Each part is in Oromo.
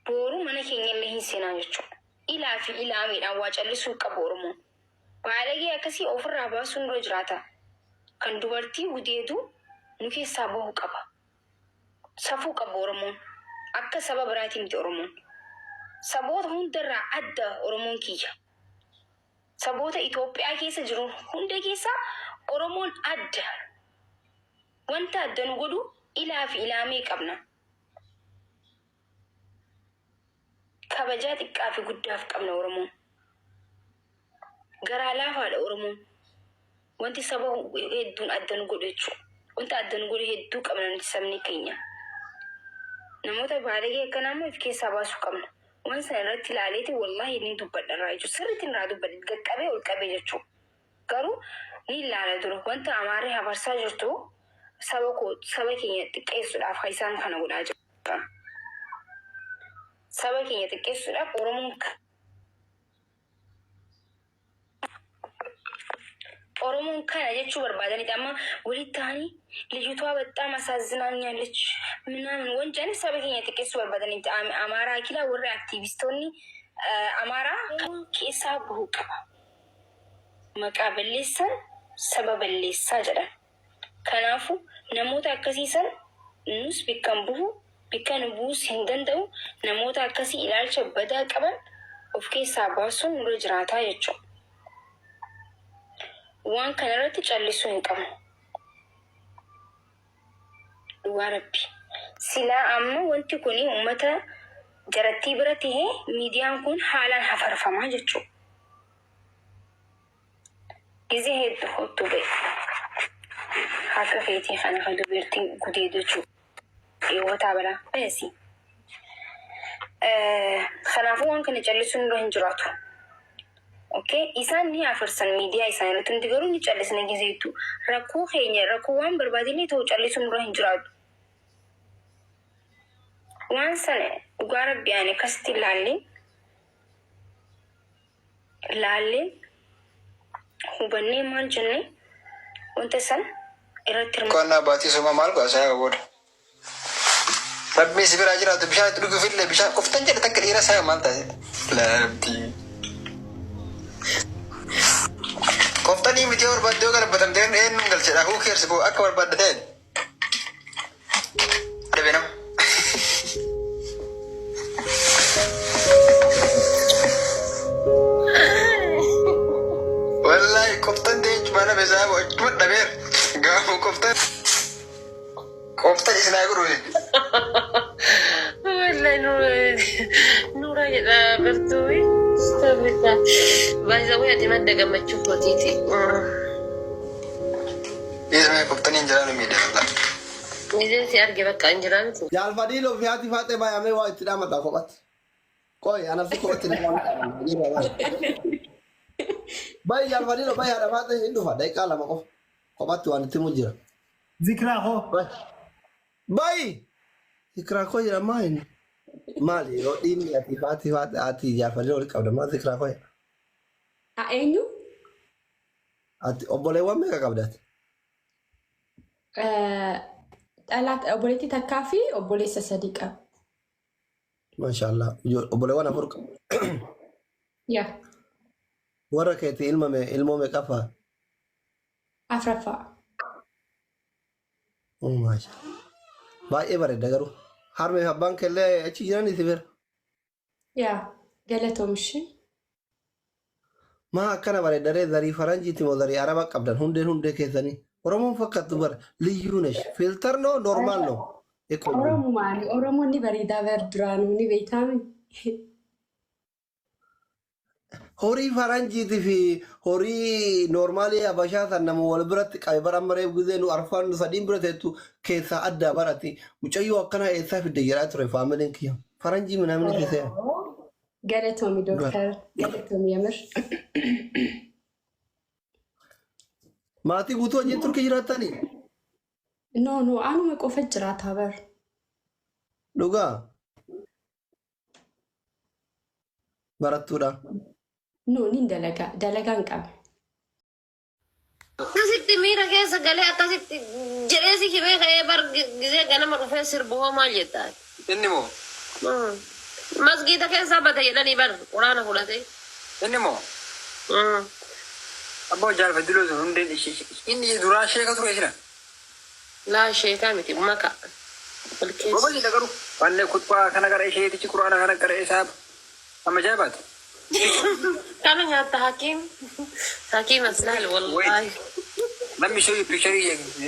Booru mana keenyallee hin seenaa jechuudha. Ilaa fi ilaameedhaan waa callisuu qabu Oromoon. Baalagee akkasii ofirraa baasuun nurra jiraata. Kan dubartii gudeedu nu keessaa bahu qaba. Safuu qaba Oromoon. Akka saba biraatii miti Oromoon. Saboota hundarraa adda Oromoon kiyya. Saboota Itoophiyaa keessa jiru hunda keessaa Oromoon adda. Wanta adda nu godhu ilaa fi ilaamee qabna. Kabajaa xiqqaa fi guddaaf qabna Oromoon. Garaa laafaadha Oromoon. Wanti saba hedduun adda nu godhu jechuudha. Wanta adda nu godhu hedduu qabna nuti sabni keenya. Namoota baalagee akkanaa immoo if keessaa baasuu qabna. Waan sana irratti ilaaleeti wallaahi ni dubbadha irraa jechuudha. Sirriitti irraa dubbadha. Gaqqabee ol qabee jechuudha. Garuu ni ilaala dura. Wanta Amaarri hafarsaa jirtu saba koo saba keenya xiqqeessuudhaaf kan isaan kana godhaa jiran. Saba keenya xiqqeessuudhaaf Oromoon Oromoon kana jechuu barbaadanidha. Amma walitti ta'anii ልጅቷ በጣም አሳዝናኛለች ምናምን ወንጀል saba keenya xiqqeessuu barbaadanidha. Amaaraa kila warri aktiivistoonni Amaaraa keessaa bahuu qaba. Maqaa balleessan saba balleessaa jedhan. Kanaafuu namoota akkasii san nus bikkan buhu bikka nu bu'uus hin danda'u namoota akkasii ilaalcha badaa qaban of keessaa baasuun nurra jiraataa jechuudha. Waan kana irratti callisuu hin qabnu. Dhugaa rabbi. Silaa amma wanti kun uummata jarattii bira tahee miidiyaan kun haalaan hafarfamaa jechuudha. Gizee hedduu kottuu ba'e. Akka keetii kana kan dubartiin gudeedu jechuudha. Dhiirotaa balaa. Bayasi. Kanaafuu waan kana callisuun nurra hin jiraatu. Okay? Isaan ni afarsan miidiyaa isaanii irratti nuti garuu ni callisna gizeettu. Rakkoo keenya rakkoo waan barbaadillee ta'u callisuun nurra hin jiraatu. Waan sana dhugaa rabbi ani akkasitti ilaalle laallee hubannee maal jenne wanta san irratti hirmaanna. Qo'annaa baatii soomaa maal godha saayaba booda. Rabbiin si biraa jiraatu bishaan itti dhuguuf illee bishaan qoftan jedhe takka dhiira saayaba maal taate. Laa rabbii. Qoftanii miti yoo barbaadde yoo garbatamte eenyuun galchedha. Who cares boo akka barbaadde ta'e. Dhabe nama. Wallahi qoftan ta'e jechuudha dhabe saaba achuma dhabeera. Gaafa qoftan qoftan isin haa godhu. Wallahi nuura jedha bartuuwi. Astagfirullah. Baay'ee ati madda gammachuu kootiiti. Dhiismee qoftanii hin jiraanu miidhaa. Gizeen si arge bakka hin jiraa miti. Jaal Fadiiloo fi haati Faaxee baay'amee waa itti dhaamata kophatti. Qoy anafsi kophatti nama waan dhaamata. Bayi Jaal Fadiiloo bayi haadha Faaxee hin dhufa daqiiqaa 2 qofa. Kophatti waan itti himu jira. Zikraa koo. Bayi. Bayi! Zikraa koo jedha maa inni? Maali yeroo dhiinni ati haati Faaxee haati Jaal Fadiiloo walitti qabda maal zikraa koo jedha? A eenyu? Ati obboleewwan meeqa qabda ati? Dhalaa obboleettii takkaa fi obboleessa sadii qaba. Maashaallah. Obboleewwan 4 qaba. Yaa Warra keetii ilma mee ilmoo meeqaffaa? afraffaa. Oh, maasha. Baay'ee bareeda garuu. Harmee fi abbaan keellee achi jiran si bira. Yaa galatoom ishee. Maa akkana bareedda ree zarii faranjiiti moo zarii araba qabdan hundeen hundee keessanii. Oromoon fakkaattu bara liyyuu nesh. Filter no normal no. Equal. Oromumaani Oromoon ni bareedaa bar duraanuu ni beektaami. Horii faranjiiti fi horii noormaalii habashaa san nama wal biratti qabe bara amma reef gizee nu arfaan nu sadiin bira teettu keessaa addaa barati mucayyoo akkanaa eessaa fidde jedhaa ture faamiliin kiyya. Faranjii minaamini keessaa. Galatoomi dooktar galatoomi yamir. Maatii guutuu wajjin turkii jiraattanii? No no anuma qofa jiraataa bar. Dhugaa? Barattuudha. No nin dalagaa dalagaan qaba. Akkasitti miira keessa galee akkasitti jedhee si himee ka'ee bar gizee ganama dhufee sirbu hoo maal jettaa? Inni moo? Masgiida keessaa bade jedhanii bar quraana fudhate. Inni moo abbaa jaalfadiloo sun hundeen inni duraa sheeka ture sila. Laa sheekaa miti maka. Wal keessa. Goba jidha garuu wanne kutbaa kana gara isheetichi quraana kana gara isaa amma ajaa'ibaati. Kana nyaatta hakiim. Hakiim aslaal wallaahi. Let me show you picture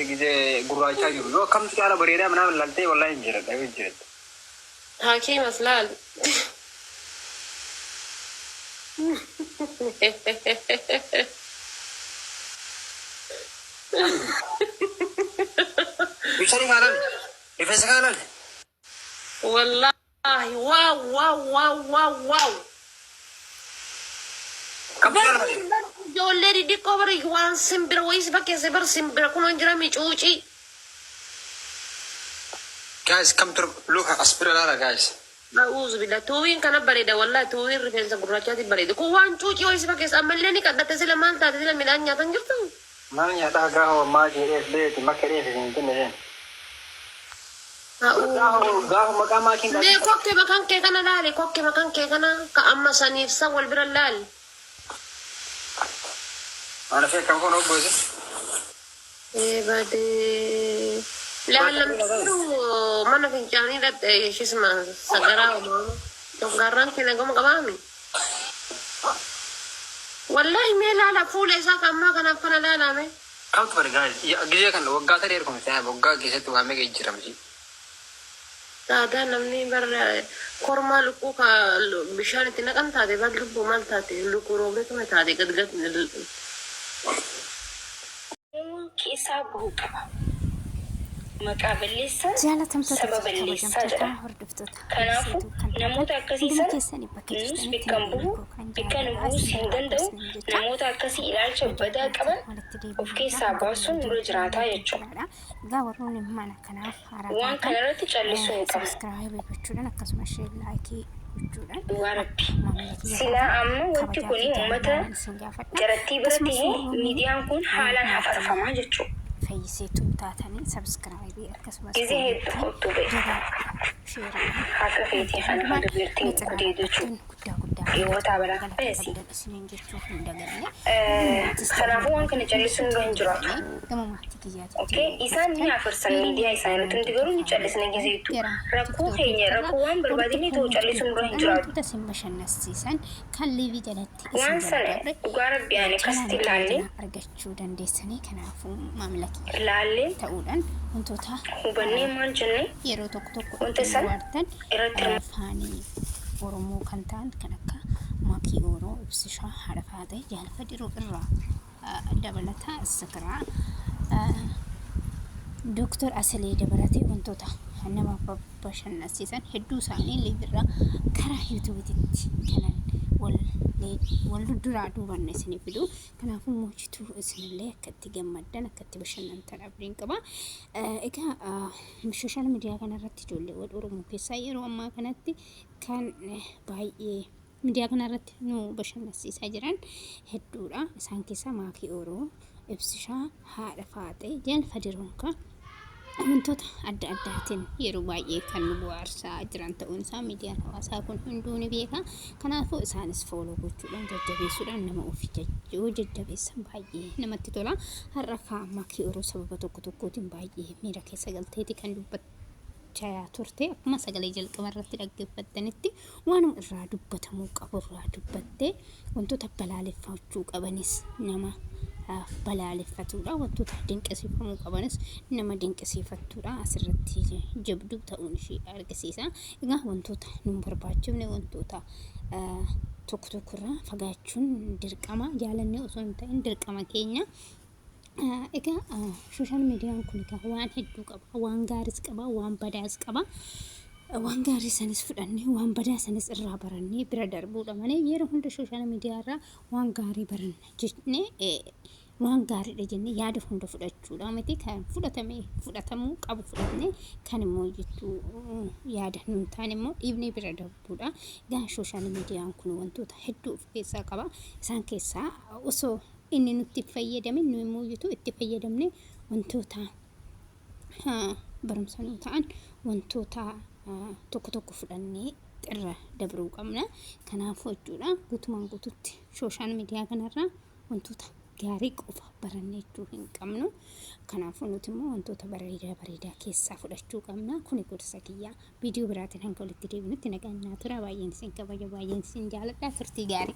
gisee gurraachaa jiru. Yoo akkamtu caala bareedaa manaa laaltee wallaahi hin jiran hin jiran. Hakiim aslaal. Picture kaa laali. Rifeensa kaa laali. Wallaahi wow wow wow wow wow. Kamtu caala bareeda. Ijoollee xixiqqoo bari waan simbira wayis bakkeessa bar simbira kun hin jira micuucii. Guys, kamtu look as bira laala guys. A'uuzu billah tuubiin kana bareeda wallaahi tuubiin rifeensa gurraachaati bareeda. Kun waan cuucii wayis bakkeessa ammallee ni qaddatte sila maal taate sila midhaan nyaatan jirtu. Maal nyaataa gaafa maa jedheef beeti makka dheef hin jenne seen. A'uuzu. Gaafa maqaa maakiin Mee kokke makan kee kana laali kokke makan kee kana ka amma saniif san wal bira laali. Ana fee kam kun obboose. Ee badee. Laallamtuu mana fincaanii dhaqxe ishisma sagaraa uumama. Doggaarraan kee nagama qabaami. Wallaahi mee laala fuula isaa ka ammaa kanaaf kana laalame. Kamtu bari guys. Gisee kan waggaa sadii ergumte ta'e waggaa keessatti waa meeqa jijjiiramti. Aadaa namni bar kormaa lukkuu ka bishaan itti naqan taate bar lubbuu maal taate lukkuu roobetuma taate gad gad. Oromoon keessaa bahuu qaba. Maqaa balleessaan Jaalatamtoota saba fi balleessaa kabajamtoota jedhama. hordoftoota Kanaafuu Horseetuu kan taatan namoota akkasii hunduma sana keessanii bakka nus jirtanitti bakka hin nageenya bu'u, koo kan bakka nu jaalalaa bu'uus isin hin haa danda'u. isiniin jecha Namoota akkasii ilaalcha badaa qaban walitti of deebiin keessaa baasuun nurra jiraataa jechuudha. jechuudha. Egaa warroonni mana kanaaf haaraa Waan taatan kana irratti callisuu hin qabnu. subscribe gochuudhaan akkasuma share like gochuudhaan Dhugaa Rabbi. maamila kiyya Silaa taatan amma wanti kabajaa kuni fi uummata jaalalaan isin gaafadha. jarattii bira Akkasumas tahee warroonni miidiyaan kun haalaan hafarfamaa jechuudha. fayyiseetuu taatanii subscribe akkasumas Gizee hedduu comment kottuu ba'e. jabaadha shareedhaan Akka feetii kana hundumaan dubartiin na cinaa gudeedu jechuudha. dhaabbattan guddaa guddaa Dhiirota biraa galata feesi. qabdan isiniin jechuu hin daganne. Kanaafuu waan kana callisuun nurra hin jiraatu. Gama maatii kiyyaatitti Okay? Isaan ni afarsan miidiyaa isaaniitti nuti garuu ni callisna gizeetu. Rakkoo keenya rakkoo waan barbaadne ta'u callisuun nurra hin jiraatu. Wantoota isin bashannansiisan kan live jalatti isin Waan jala sana dabre dhugaa rabbi ani akkasitti chaanaala ilaallee kiyya argachuu dandeessanii kanaafuu maamila kiyya laallee ta'uudhaan wantoota hubannee maal jennee yeroo tokko tokko wanta ittiin san bohaartan irratti faanii Oromoo kan ta'an kan akka Makii Ooroo, Ibsishaa, Haadha Faaxee, Jaalfa Diruu irraa dabalataa Istikiraa Dooktar Asilee dabalatee wantoota nama bashannansiisan hedduu isaanii live irraa karaa YouTubeitti kanan wal duraa duuban isinii fidu. Kanaafuu moojituu isinillee akka itti gammaddan akka itti bashannantan abdiin qaba. Egaa social media kanarratti ijoolleewwan Oromoo keessaa yeroo ammaa kanatti kan baay'ee miidiyaa kanarratti nu bashannansiisaa jiran hedduudha. Isaan keessaa Maakii Ooroo, Ibsishaa, Haadha Faaxee, Jaalfa Diroonkaa wantoota adda addaatiin yeroo baay'ee kan nu bohaarsaa jiran ta'uun isaa miidiyaan hawaasaa kun hunduu ni beeka. Kanaafuu isaanis follow gochuudhaan jajjabeessuudhaan nama ofii yoo jajjabeessan baay'ee namatti tola. Har'a kaa Maakii Ooroo sababa tokko tokkootiin baay'ee miira keessa galteeti kan dubbachaa turte akkuma sagalee jalqaba irratti dhaggeeffattanitti waanuma irraa dubbatamuu qabu irraa dubbatte wantoota balaaleffachuu qabanis nama balaaleffatudha. Wantoota dinqisiifamuu qabanis nama dinqisiifattudha. Asirratti jabduu ta'uun ishee argisiisa. Egaa wantoota nu barbaachifne wantoota tokko tokko irraa fagaachuun dirqama jaalannee osoo hin ta'in dirqama keenya. Egaa social mediaan kun egaa waan hedduu qaba. Waan gaariis qaba, waan badaas qaba. Waan gaarii sanis fudhannee waan badaa sanis irraa barannee bira darbuudha malee yeroo hunda social media irraa waan gaarii baranna jennee waan gaariidha jennee yaada hunda fudhachuudha miti kan fudhatamee fudhatamuu qabu fudhannee kan immoo jettuu yaada nun taane immoo dhiibnee bira darbuudha. Egaa social mediaan kun wantoota hedduu of keessaa qaba. Isaan keessaa osoo inni nutti fayyadamin nu immoo itti fayyadamne wantoota barumsa nuu ta'an wantoota tokko tokko fudhannee Irra dabruu qabna. Kanaafuu jechuudha guutumaan guututti sooshaal miidiyaa kanarraa wantoota gaarii qofa baranne jechuu hin qabnu. Kanaafuu nuti immoo wantoota bareedaa bareedaa keessaa fudhachuu qabna. Kuni gorsa kiyyaa. Viidiyoo biraatiin hanga walitti deebinutti nagaan naa tura. Baay'een isin kabaja, baay'een isin jaaladha. Turtii gaarii.